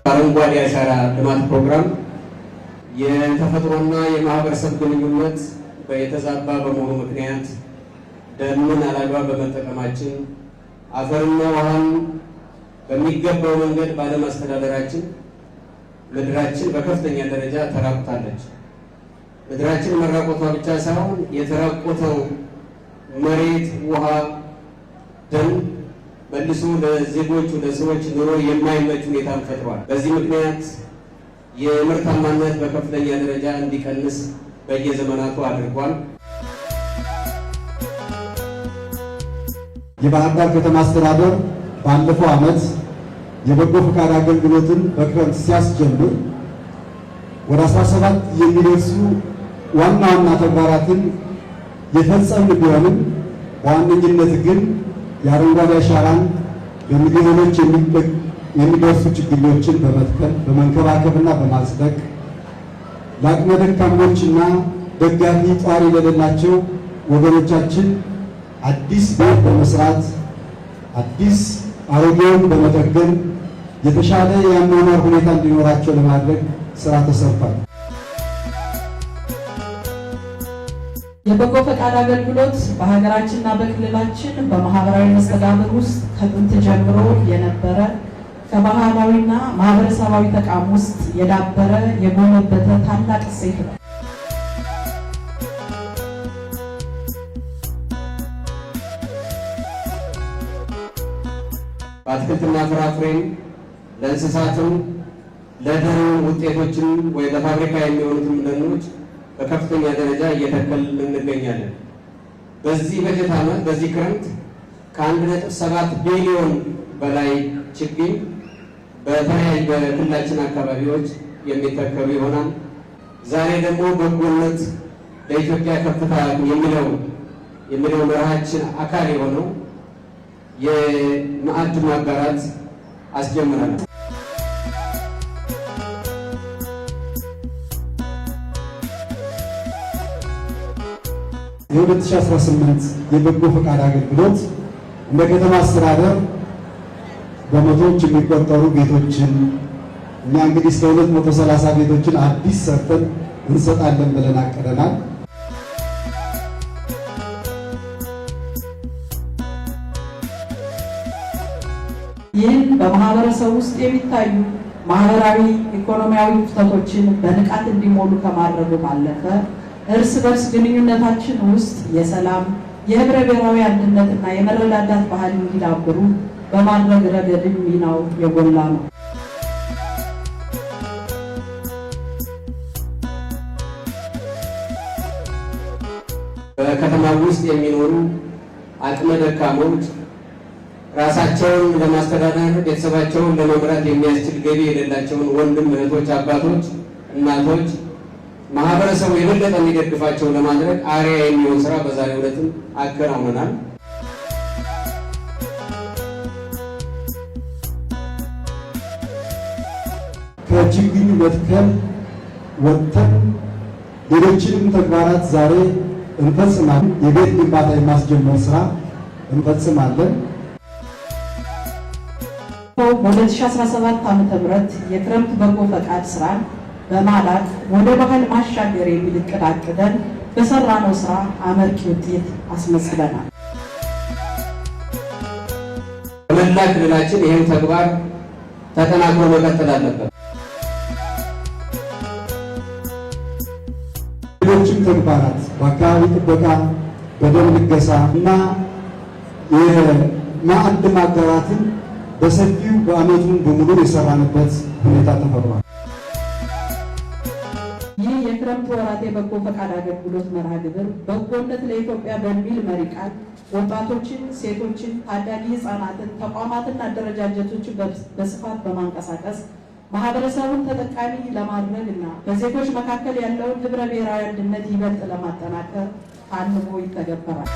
አረንጓዴ አሻራ ልማት ፕሮግራም የተፈጥሮና የማህበረሰብ ግንኙነት የተዛባ በመሆኑ ምክንያት ደንን አላግባብ በመጠቀማችን፣ አፈርና ውሃን በሚገባው መንገድ ባለማስተዳደራችን ምድራችን በከፍተኛ ደረጃ ተራቁታለች። ምድራችን መራቆቷ ብቻ ሳይሆን የተራቆተው መሬት፣ ውሃ፣ ደን መልሶ ለዜጎቹ ለሰዎች ኑሮ የማይመች ሁኔታን ፈጥሯል። በዚህ ምክንያት የምርታማነት በከፍተኛ ደረጃ እንዲቀንስ በየዘመናቱ አድርጓል። የባህር ዳር ከተማ አስተዳደር ባለፈው ዓመት የበጎ ፈቃድ አገልግሎትን በክረምት ሲያስጀምር ወደ 17 የሚደርሱ ዋና ዋና ተግባራትን የፈጸምን ቢሆንም፣ በዋነኝነት ግን የአረንጓዴ አሻራን በሚሊዮኖች የሚደርሱ ችግኞችን በመትከል፣ በመንከባከብና በማጽደቅ፣ ለአቅመ ደካሞችና ደጋፊ ጧሪ ለሌላቸው ወገኖቻችን አዲስ ቤት በመስራት፣ አዲስ አሮጌውን በመጠገን የተሻለ የአኗኗር ሁኔታ እንዲኖራቸው ለማድረግ ስራ ተሰርቷል። የበጎ ፈቃድ አገልግሎት በሀገራችንና በክልላችን በማህበራዊ መስተጋብር ውስጥ ከጥንት ጀምሮ የነበረ፣ ከባህላዊና ማህበረሰባዊ ተቋም ውስጥ የዳበረ፣ የጎለበተ ታላቅ እሴት ነው። በአትክልትና ፍራፍሬም፣ ለእንስሳትም፣ ለደን ውጤቶችም ወይ ለፋብሪካ የሚሆኑትም ደኖች በከፍተኛ ደረጃ እየተከልን እንገኛለን። በዚህ በጀት ዓመት በዚህ ክረምት ከ1.7 ቢሊዮን በላይ ችግኝ በተለያዩ በክልላችን አካባቢዎች የሚተከሉ ይሆናል። ዛሬ ደግሞ በጎነት ለኢትዮጵያ ከፍታ የሚለው መርሃችን አካል የሆነው የማዕድ ማጋራት አስጀምረናል። የ2018 የበጎ ፈቃድ አገልግሎት እንደ ከተማ አስተዳደር በመቶዎች የሚቆጠሩ ቤቶችን፣ እኛ እንግዲህ እስከ 230 ቤቶችን አዲስ ሰርተን እንሰጣለን ብለን አቅደናል። ይህን በማህበረሰብ ውስጥ የሚታዩ ማህበራዊ፣ ኢኮኖሚያዊ ክፍተቶችን በንቃት እንዲሞሉ ከማድረጉ ባለፈ እርስ በርስ ግንኙነታችን ውስጥ የሰላም፣ የህብረ ብሔራዊ አንድነትና የመረዳዳት ባህል እንዲዳብሩ በማድረግ ረገድም ሚናው የጎላ ነው። በከተማ ውስጥ የሚኖሩ አቅመ ደካሞች፣ ራሳቸውን ለማስተዳደር፣ ቤተሰባቸውን ለመምራት የሚያስችል ገቢ የሌላቸውን ወንድም እህቶች፣ አባቶች፣ እናቶች ማህበረሰቡ የበለጠ እንዲደግፋቸው ለማድረግ አርአያ የሚሆን ስራ በዛሬው ዕለትም አከናውነናል። ከችግኝ መትከል ወጥተን ሌሎችንም ተግባራት ዛሬ እንፈጽማለን። የቤት ግንባታ የማስጀመር ስራ እንፈጽማለን። በ2017 ዓ.ም የክረምት በጎ ፈቃድ ስራን በማላቅ ወደ ባህል ማሻገር የሚል እቅድ አቅደን በሰራነው ስራ አመርቂ ውጤት አስመዝግበናል። በመላ ክልላችን ይህም ተግባር ተጠናክሮ መቀጠል አለበት። ሌሎችም ተግባራት በአካባቢ ጥበቃ፣ በደም ልገሳ እና የማዕድ ማጋራትን በሰፊው በዓመቱን በሙሉ የሰራንበት ሁኔታ ተፈጥሯል። ይህ የክረምት ወራት የበጎ ፈቃድ አገልግሎት መርሃ ግብር በጎነት ለኢትዮጵያ በሚል መሪ ቃል ወጣቶችን፣ ሴቶችን፣ ታዳጊ ህጻናትን፣ ተቋማትና አደረጃጀቶችን በስፋት በማንቀሳቀስ ማህበረሰቡን ተጠቃሚ ለማድረግ እና በዜጎች መካከል ያለውን ህብረ ብሔራዊ አንድነት ይበልጥ ለማጠናከር ታልሞ ይተገበራል።